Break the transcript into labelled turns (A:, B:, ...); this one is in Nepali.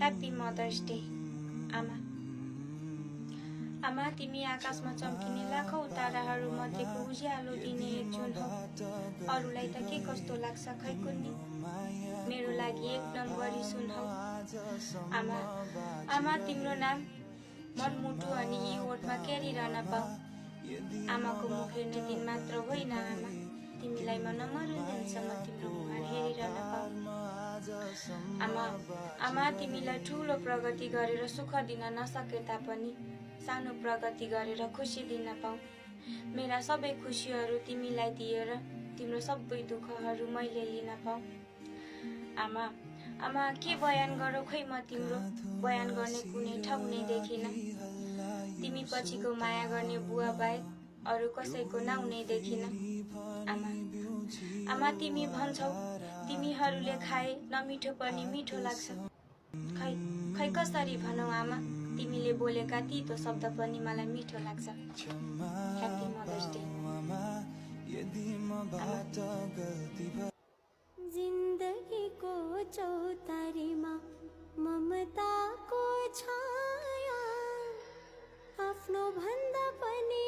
A: ह्याप्पी मदर्स डे आमा। आमा, तिमी आकाशमा चम्किने लाखौं ताराहरू मध्येको उज्यालो दिने एक जुन हौ। अरूलाई त के कस्तो लाग्छ खै कुन्नी, मेरो लागि एक नम्बरी सुन हौ। आमा, आमा तिम्रो नाम मनमुटु अनि यी ओठमा केरिरहन पाऊ। आमाको मुख हेर्ने दिन मात्र होइन आमा, तिमीलाई म नमरुन्जेलसम्म तिम्रो मुहार हेरिरहन पाऊ। आमा, आमा तिमीलाई ठुलो प्रगति गरेर सुख दिन नसके तापनि सानो प्रगति गरेर खुसी दिन पाऊ। मेरा सबै खुसीहरू तिमीलाई दिएर तिम्रो सबै दुःखहरू मैले लिन पाऊ। आमा, आमा के बयान गरौ खै म तिम्रो, बयान गर्ने कुनै ठाउँ नै देखिन। तिमी पछिको माया गर्ने बुवा बाहेक अरू कसैको नाउँ नै देखिन। आमा, आमा तिमी भन्छौ तिमीहरूले खाए नमिठो पनि मिठो लाग्छ। खै खै कसरी भनौ आमा, तिमीले बोलेका तीतो शब्द पनि मलाई मिठो लाग्छ। Happy mother's day.
B: जिन्दगीको चौतारीमा ममताको छाया आफ्नो भन्दा पनि